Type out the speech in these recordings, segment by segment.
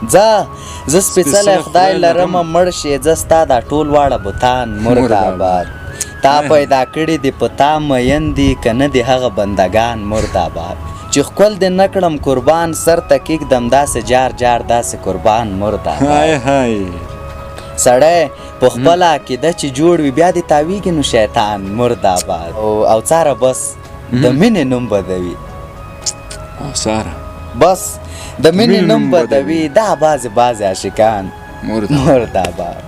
ځه، زه سپېڅلی خدای لرمه، مړ شې ځه ستا دا ټول واړه بتان مرده آباد. تا پیدا کړي دي په تا مین دي، که نه دي هغه بندګان مرده آباد. چې ښکل دې نه کړم قربان، سر ته کېږدم داسې جار جار داسې قربان مرده آباد. سړی په خپله عقیده چې جوړ وي، بیا دې تاویږي نو شیطان مرده آباد. او څاره بس د مینې نوم بدوي، ساره بس د مینې نوم بدوي، دا بعضې بعضې عاشقان مرده آباد.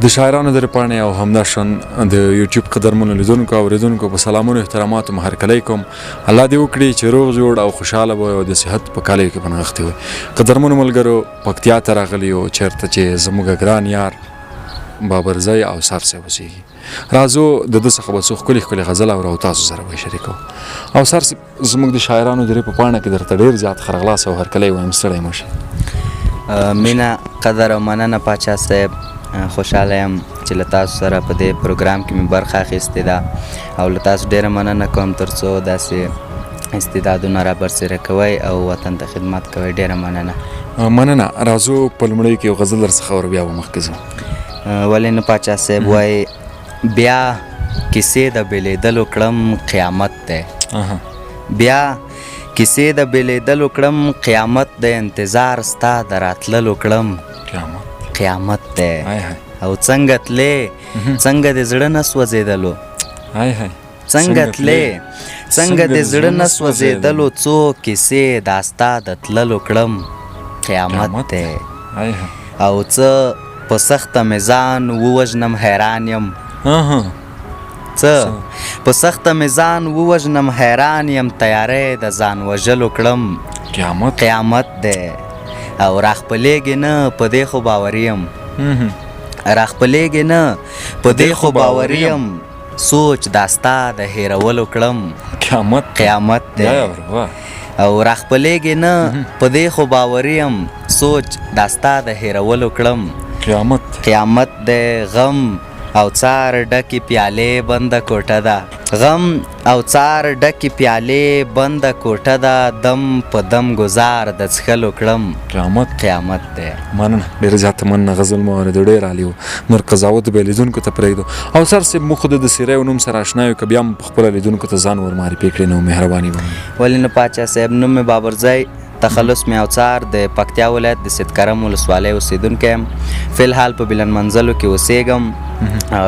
د شاعرانو د پاڼې او همداشان د یوټیوب قدرمنو لیدونکو او اورېدونکو په سلامونو احتراماتو مو هرکلی کوم. الله دې وکړي چې روغ جوړ او خوشحاله به او د صحت په کالیو کې په نغښتي وي. قدرمنو ملګرو، پکتیا ته راغلي یو، چېرته چې زموږ ګران یار بابرزی او سر صاحب اوسېږي. راځو د ده څخه به څو ښکلي ښکلي غزل اورو او تاسو سره به یې شریکوو. او سر صاحب، زموږ د شاعرانو درې په پاڼه کې درته ډېر زیات ښه راغلاست او هرکلی وایم، ستړی مه شئ. مینه، قدر او مننه پاچا صاحب. خوشحاله یم چې له تاسو سره په دې پروګرام کې مې برخه اخیستې ده او له تاسو ډېره مننه کوم تر څو داسې استعدادونه را برسېره کوئ او وطن ته خدمت کوئ. ډېره مننه. مننه. راځو په لومړیو کې یو غزل درڅخه اورو، بیا به مخکې ځو. ولې نه پاچا صاحب. وایي بیا کیسې د بېلېدلو کړم قیامت دی، بیا کیسې د بېلېدلو کړم قیامت دی، انتظار ستا د راتللو کړم قیامت دی. او څنګه تلې، څنګه دې زړه نه سوځېدلو، څنګه تلې، څنګه دې زړه نه سوځېدلو، څو کیسې دا ستا د تللو کړم قیامت دی. او څه په سخته مې ځان ووژنم حیران یم، څه په سخته مې ځان ووژنم حیران یم، تیاری د ځان وژلو کړم قیامت دی. او راخپلېږي نه په دې خو باوري یم، راخپلېږي نه په دې خو باوري یم، سوچ دا ستا د هېرولو کړم قیامت دی. او راخپلېږي نه په دې خو باوري یم، سوچ دا ستا د هېرولو کړم قیامت دی. غم او څار ډکې پیالې بنده کوټه ده، غم او څار ډکې پیالې بنده کوټه ده، دم په دم ګزار د څښلو کړم قیامت دی. مننه، ډېره زیاته مننه. غزل مو اورېدو، ډېر عالي و. نور قضاوت به لیدونکو ته پرېږدو. او سر صاحب، موږ خو د سیریو نوم سره آشنا یو، که بیا هم په خپله لیدونکو ته ځان ور معرفي کړې نو مهرباني به. ولې نه پاچا صاحب. نوم مې بابرزی، تخلص مې اوڅار، د پکتیا ولایت د سیدکرم ولسوالۍ اوسېدونکی یم. فی الحال په بلند منزلو کې اوسېږم.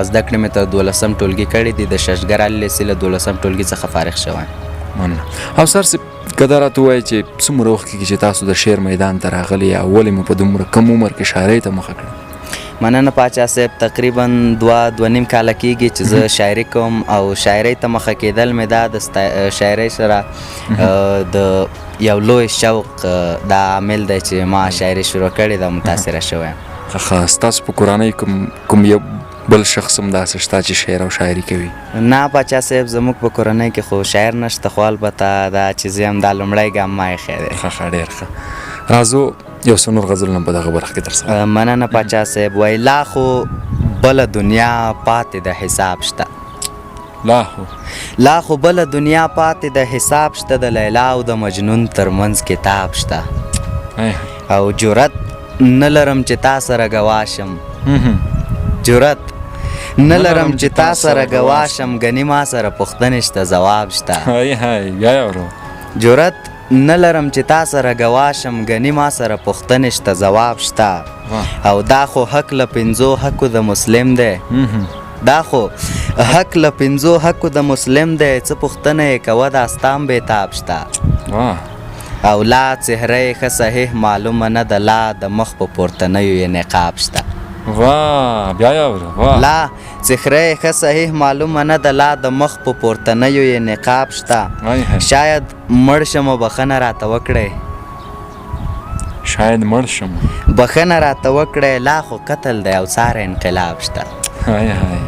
زده کړې مې تر 12 ټولګي کړې دي، د ششګر عالي لیسې له 12 ټولګي څخه فارغ شوی. مننه. او سر صاحب، که دا راته ووایې چې څومره وخت کېږي چې تاسو د شعر میدان ته راغلي او ولې مو په دومره کم عمر کې شاعرۍ ته مخه کړې؟ مننه پاچا صاحب. تقریبا 2، 2.5 کاله کېږي چې زه شاعري کوم او شاعرۍ ته مخه کېدل مې دا د شاعرۍ سره د یو لوی شوق دا عامل دی چې ما شاعري شروع کړې ده، متاثره شوی یم. ښه، ستاسو په کورنۍ کوم یو بل شخص هم داسې شته چې شعر او شاعري کوي؟ نه پاچا صاحب، زموږ په کورنۍ کې خو شاعر نشته، خو البته دا چې زه یم دا لومړی ګام ما ایښی دی. ښه ښه، ډېر ښه. راځو یو څه نور غزلونه په دغه برخه کې درسره. مننه پاچا صاحب. وایي لا خو بله دنیا پاتې د حساب شته، لا خو بله دنیا پاتې د حساب شته، د لیلا او د مجنون تر منځ کتاب شته. او جرأت نه لرم چې تا سره ګواه شم، جرأت نه لرم چې تا سره ګواه شم، ګنې ما سره پوښتنې شته ځواب شته. جرأت نه لرم چې تا سره ګواه شم، ګنې ما سره پوښتنې شته ځواب شته. او دا خو حق له پنځو حقو د مسلم دی، دا خو حق له پنځو حقو د مسلم دی، څه پوښتنه یې کوه دا ستا هم بېتاب شته. او لا څهره یې ښه صحیح معلومه نه ده، لا د مخ په پورتنیو یې نقاب شته. لا څهره یې ښه صحیح معلومه نه ده، لا د مخ په پورتنیو یې نقاب شته. شاید مړ شم او بخښنه راته وکړئ، شاید مړ شم بخښنه راته وکړئ، لا خو قتل دی او څاره انقلاب شته. های های،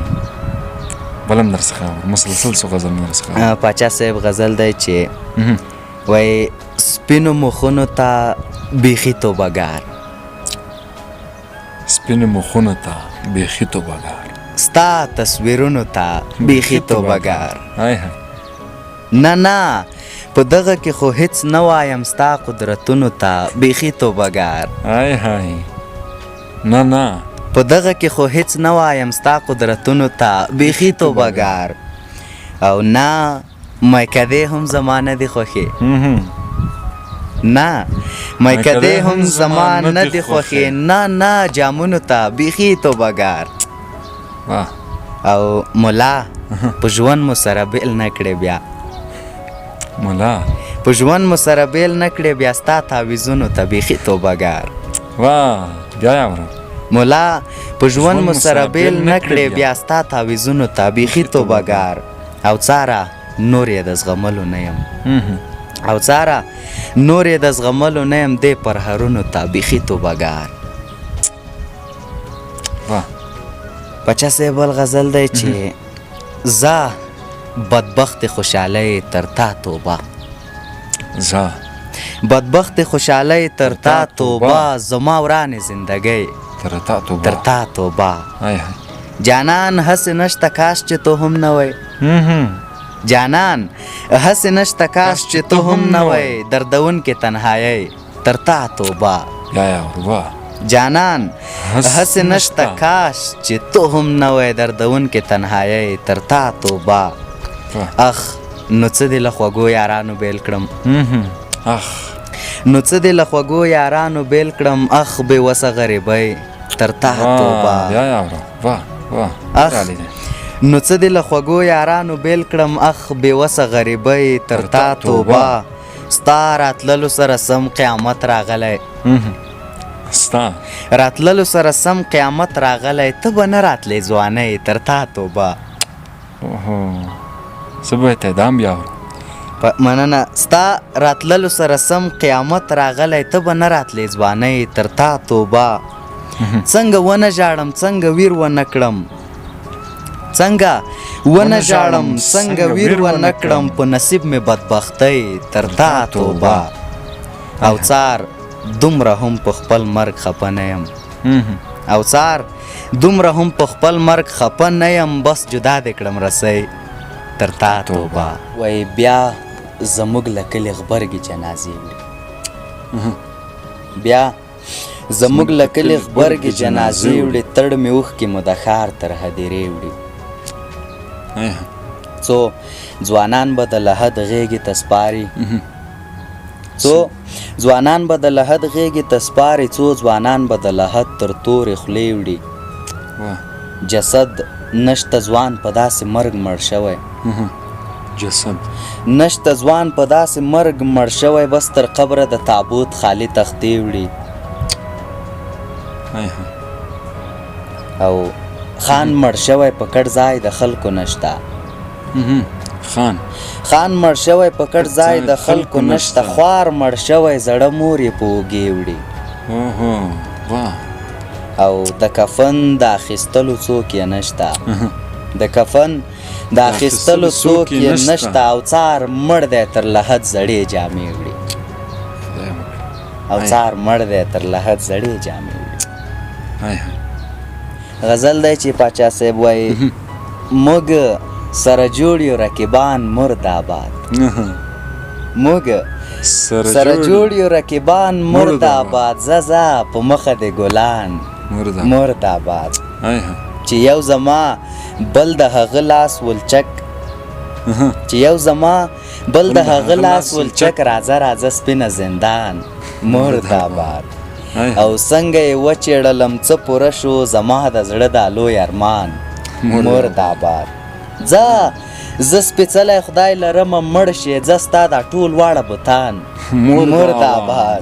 بل هم درڅخه اورم، مسلسل څو غزلونه درڅخه اورم. پاچا صاحب، غزل دی چې وایي سپینو مخونو ته بیخي توبهګار، سپینو مخونو ته بیخي توبهګار، ستا تصویرونو ته بیخي توبهګار. نه نه، په دغه کې خو هیڅ نه وایم ستا قدرتونو ته بیخي توبهګار. های های، نه نه. په دغه کې خو هیڅ نه وایم ستا قدرتونو ته بیخي توبهګار. او نه میکدې هم زما نه دي خوښې، نه میکدې هم زما نه دي خوښې، نه نه جامونو ته بیخي توبهګار. او ملا په ژوند مو سره بېل نه کړې بیا، ملا په ژوند مو سره بېل نه کړې بیا، ستا تعویذونو ته بیخي توبهګار. واه، بیا یې اورم. ملا په ژوند مو سره بېل نه کړې بیا، ستا تعویذونو ته بیخي توبهګار. او څاره نور یې د زغملو نه یم، او څاره نور یې د زغملو نه یم، دې پرهرونو ته بیخي توبهګار. واه. پاچا صاحب بل غزل دی چې زه بدبخت خوشحالۍ تر تا توبه، زه بدبخت خوشحالۍ تر تا توبه، زما ورانې زندګۍ تر تا توبه، تر تا توبه. جانان هسې نشته کاش چې ته هم نه وای، جانان هسې نشته کاش چې ته هم نه وای، دردونکې تنهایۍ تر تا توبه. جانان هسې نشته کاش چې ته هم نه وای، دردونکې تنهایۍ تر تا توبه. اخ نو څه دې له خوږو یارانو بېل کړم، اخ نو څه دې له خوږو یارانو بېل کړم، اخ بې وسه غریبۍ تر تا توبه. اخ نو څه دې له خوږو یارانو بېل کړم، اخ بې وسه غریبۍ تر تا توبه. ستا راتللو سره سم قیامت راغلی، ستا راتللو سره سم قیامت راغلی، ته به نه راتلې ځوانۍ تر تا توبه. څه به اعدام بیا؟ مننه. ستا راتللو سره سم قیامت راغلی، ته به نه راتلې ځوانۍ تر تا توبه. څنګه ونه ژاړم څنګه ویر ونه کړم، څنګه ونه ژاړم څنګه ویر ونه کړم، په نصیب مې بدبختۍ تر تا توبه. او څار دومره هم په خپل مرګ خپه نه یم، او څار دومره هم په خپل مرګ خپه نه یم، بس جدا دې کړم رسۍ تر تا توبه. وایي بیا زموږ له کلي غبرګې جنازې وړي، بیا زموږ له کلي غبرګې جنازې وړي، تړمې اوښکې مو د ښار تر هدیرې وړي. څو ځوانان به د لحد غېږې ته سپاري، څو ځوانان به د لحد غېږې ته سپاري، څو ځوانان به د لحد تر تورې خولې وړي. جسد نشته ځوان په داسې مرګ مړ شوی، جسد نشته ځوان په داسې مرګ مړ شوی، بس تر قبره د تابوت خالي تختې وړي. او خان مړ شوی په کټ ځای د خلکو نشته، خان خان مړ شوی په کټ ځای د خلکو نشته، خوار مړ شوی زړه مور یې په اوږې وړي. او د کفن د اخیستلو څوک یې نشته، د کفن د اخیستلو څوک یې نشته، او څار مړ دی تر لحد زړې جامې وړي، او څار مړ دی تر لحد زړې جامې وړي. غزل دی چې پاچا صاحب وایي موږ سره جوړ یو رقیبان مرد آباد، موږ سره جوړ یو رقیبان مرد آباد، ځه ځه په مخه دې ګلان مرد آباد. چې یو زما بل د هغه لاس ولچک، چې یو زما بل د هغه لاس ولچک، راځه راځه سپینه زندان مرد آباد. او څنګه یې وچېړلم څه پوره شو زما د زړه دا لوی ارمان مرد آباد. ځه زه سپېڅلی خدای لرمه مړ شې، ځه ستا دا ټول واړه بتان مرد آباد.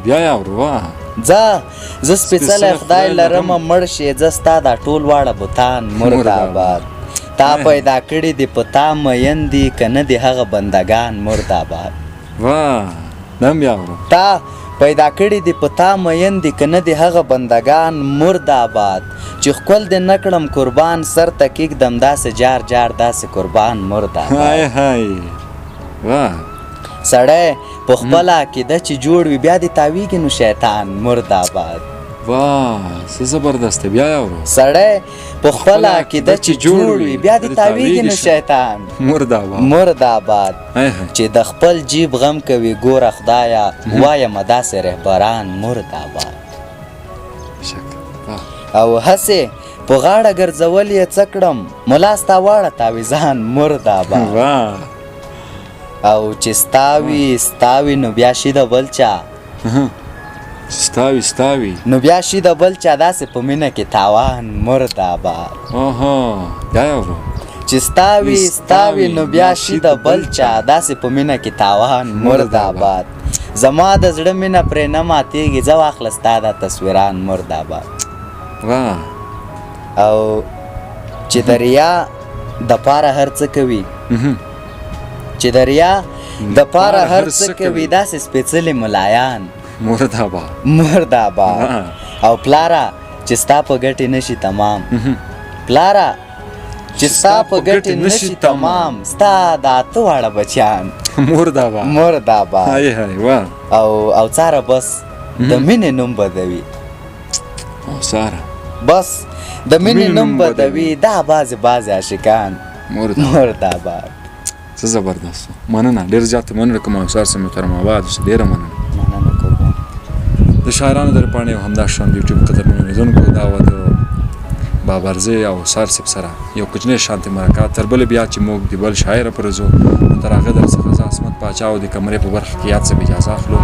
ځه زه سپېڅلی خدای لرمه مړ شې، ځه ستا دا ټول واړه بتان مرد آباد. تا پیدا کړي دي په تا مین دي، که نه دي هغه بندګان مرد آباد. تا پیدا کړي دي په تا مین دي، که نه دي هغه بندګان مرد آباد. چې ښکل دې نه کړم قربان سر ته کېږدم، داسې جار جار داسې قربان مرد آباد. سړی په خپله عقیده چې جوړ وي، بیا دې تاویږي نو شیطان مرد آباد. واه، څه زبردست دی، بیا یې اورو. سړی په خپله عقیده چې جوړ وي، بیا دې تاویږي نو شیطان. مرداباد. مرداباد. چې د خپل جیب غم کوي، ګوره خدایه وایمه داسې رهبران. مرداباد. او هسې په غاړه ګرځول یې څه کړم، ملا ستا واړه تاویزان. مرداباد. او چې ستا وي ستا وي نو بیا شي د بل چا، ستاوي ستاوي نو بیا شي د بل چا داسې په مینه کې تاوان. مرداباد. بیا یې اورو. چې ستا وي ستا وي نو بیا شي د بل چا داسې په مینه کې تاوان. مرداباد. زما د زړه مینه پرې نه ماتېږي، ځه واخله ستا دا تصویران. مرداباد. واه. او چې د ریا د پاره هر څه کوي، چې د ریا د پاره هر څه کوي، داسې سپېڅلي ملایان. مرداباد. مرداباد. او پلاره چې ستا په ګټې نشي تمام، پلاره چې ستا په ګټې نشي تمام، ستا د اته واړه بچیان. مرداباد. مرداباد. های های، واه. او څاره بس د مینې نوم بدوي، او ساره بس د مینې نوم بدوي، دا بعضې بعضې عاشقان. مرداباد. څه زبردست، مننه، ډېر زیات مننه کوم اوسار صاحب محترم، آباد اوسې، ډېره مننه. مننه کوم. د شاعرانو د پاڼې او همدا شان د یوټیوب قدرمنو لیدونکو، دا وه د بابرزي او سار صاحب سره یو کوچنی شانتې مرکه. تر بلې بیا چې موږ د بل شاعر پر ځو، نو تر هغه در څخه زه عصمت پاچا او د کمرې په برخه کې یاد صاحب اجازه اخلو.